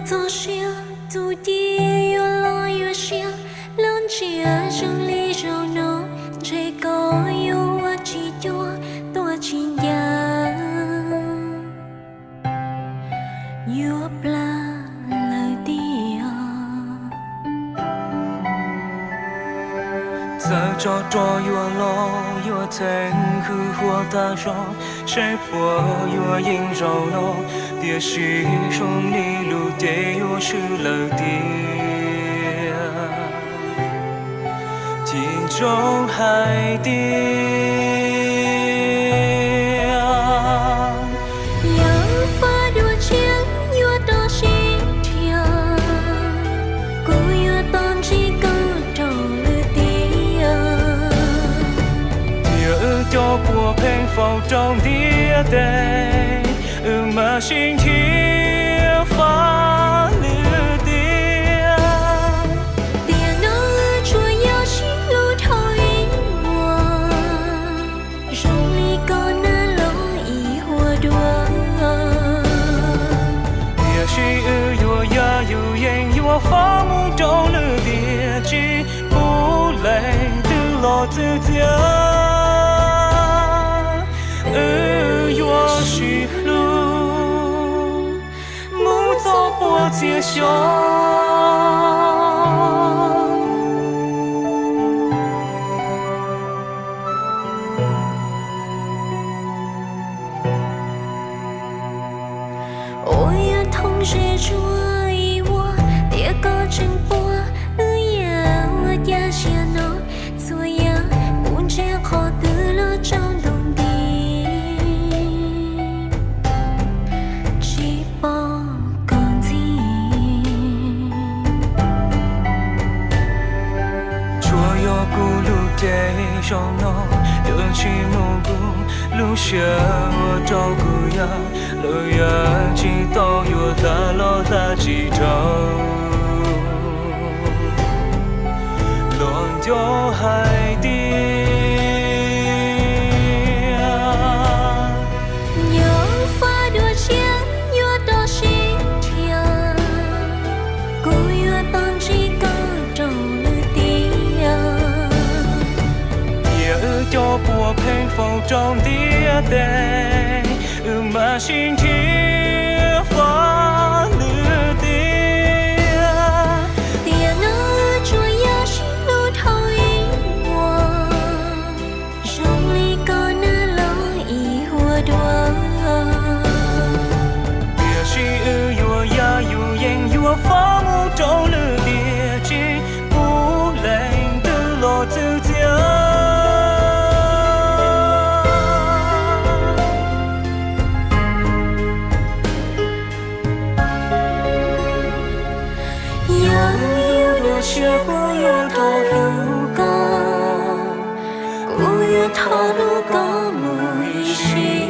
Txog siab tus ci yuav los yuav siab, los ntsiag zoo li zaum no, ntshe koj yuav ua tsis cuag, tuaj tsis ncaj, yuav plab lawm tiag. Txawm tsov rog yuav los yuav theej hwj huam tag zog, seb puas yuav yeej zaum no, tiam sis zoo li lus ces yuav swb lawm tiag. Chim ntsoov hais tias yog faj dua tshiab yuav rov sib nrhiav, kuv yuav tos ntsib koj rau lwm tiam. Tiam wb cov puas pheej faus rau ntiaj teb, wb mam sib nrhiav faj lwm tiam. Tiam no wb tsuas yog sib hlub dhau ib vuag, zoo li koj nab los ib huam dua. Tiam sis wb yuav yaj yus yeej yuav faub mus rau lwm tiam, tsis pub leej twg los txwv txiav. Wb yuav sib hlub mus txog puag txhia xyoo. Uas yog thooj ze tsuag ib vuag, tiam koj tseem puag, wb yuav ua cas sia no. Txhua yam kuv ntsia qhov twg los tsaus ntuj nti, tsis pom koj ntxiv. Tsuas yog kuv lub cev zaum no, yuav tsis mus kuv lub siab ua rau kuv yam, lawv yam tsis tau yuav hla los hla tsis dhau. Los nco hais tias yog faj dua tshiab yuav rov sib nrhiav, kuv yuav tos ntsib koj rau lwm tiam. Tiam wb cov puas pheej faus rau ntiaj teb, wb mam sib nrhiav faj lwm tiam. Tiam no wb tsuas yog sib hlub dhau ib vuag, zoo li koj nab los ib huam dua. Tiam sis wb yuav yaj yus yeej yuav faub mus rau lwm tiam, tsis pub leej twg los txwv txiav. Yog yus dua tshiab kuv yuav thov hlub koj, kuv yuav thov hlub koj mus ib sim.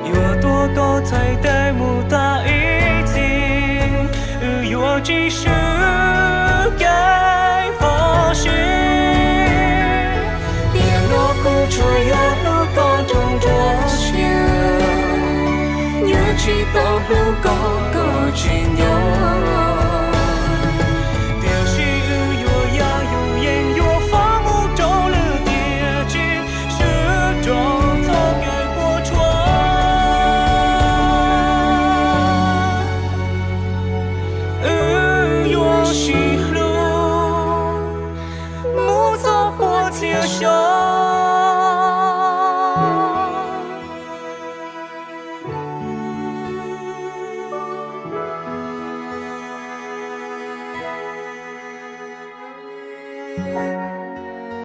Yuav tuav koj txhais tes mus tag ib txhis, wb yuav tsis swb kev phom sij. Tiam no kuv tsuas yog hlub koj rooj nruab siab, yuav tsis tau hlub koj kom tsis nco. Tiam sis wb yuav yaj yus yeej yuav faub mus rau lwm tiam, tsis swb rau txoj kev puas tsuaj. Wb yuav sib hlub mus txog puag txhia xyoo.